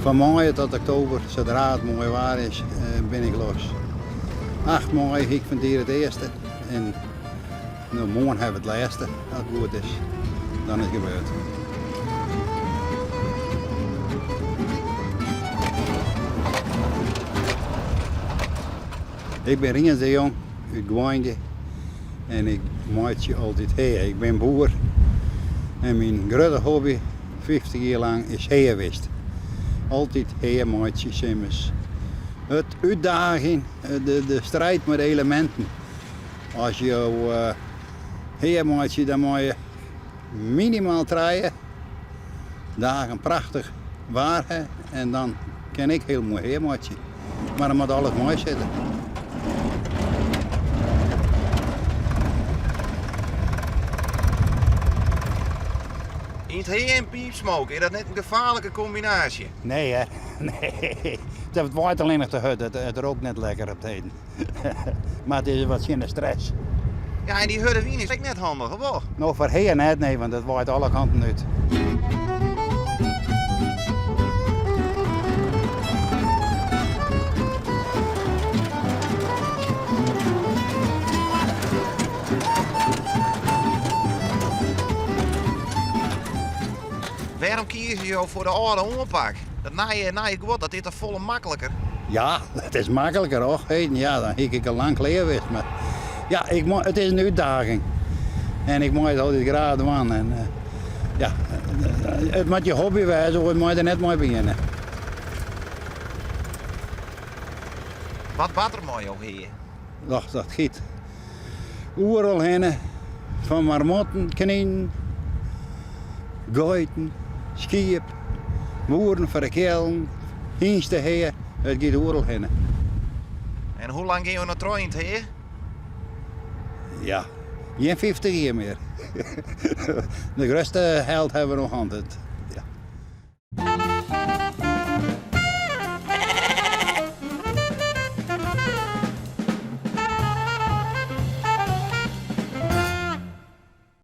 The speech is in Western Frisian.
Fan maaie tot oktober, sadra it moai waar is, bin ik los. 8 maaie hie ik fan 't jier it earste en no moarn ha we it lêste, as it goed is. Dan is it gebeurd. Ik bin Rients de Jong út Goainde en ik meitsje altyd hea. Ik bin boer en myn grutte hobby 50 jier lang is hea west. Altyd hea meitsje simmers. It útdaagjen, de strijd mei de eleminten. As jo hea meitsje dan moatte je minimaal trije dagen prachtich waar ha en dan kin ik hiel moai hea meitsje. Mar dan moat alles meisitte. Yn it hea en piipsmoke, is dat net in gefaarlike kombinaasje? Nee hear, nee. It waait allinnich te hurd, it rookt net lekker op 't heden. Mar it is wat tsjin de stress. Ja, en dy hurde wyn is ek net handich, of wol? No, foar hea net, nee, want it waait alle kanten út. Wêrom kieze jo foar de âlde oanpak? Dat nije, nije guod, dat is toch folle makliker? Ja, it is makliker, och heden, ja, dan hie ik al lang klear west. Mar ja, ik, it is in útdaging. En ik mei it altyd graach dwaan. En, eh, ja, it moat je hobby wêze, oars moat je der net mei begjinne. Wat bart der mei jo hea? Och, dat giet oeral hinne. Fan marmotten, kninen, geiten, skiep, boeren foar de keallen, hynstehea, it giet oeral hinne. En hoe lang gean jo no troch yn it hea? Ja, gjin 50 jier mear. De grutste held hawwe we noch hân.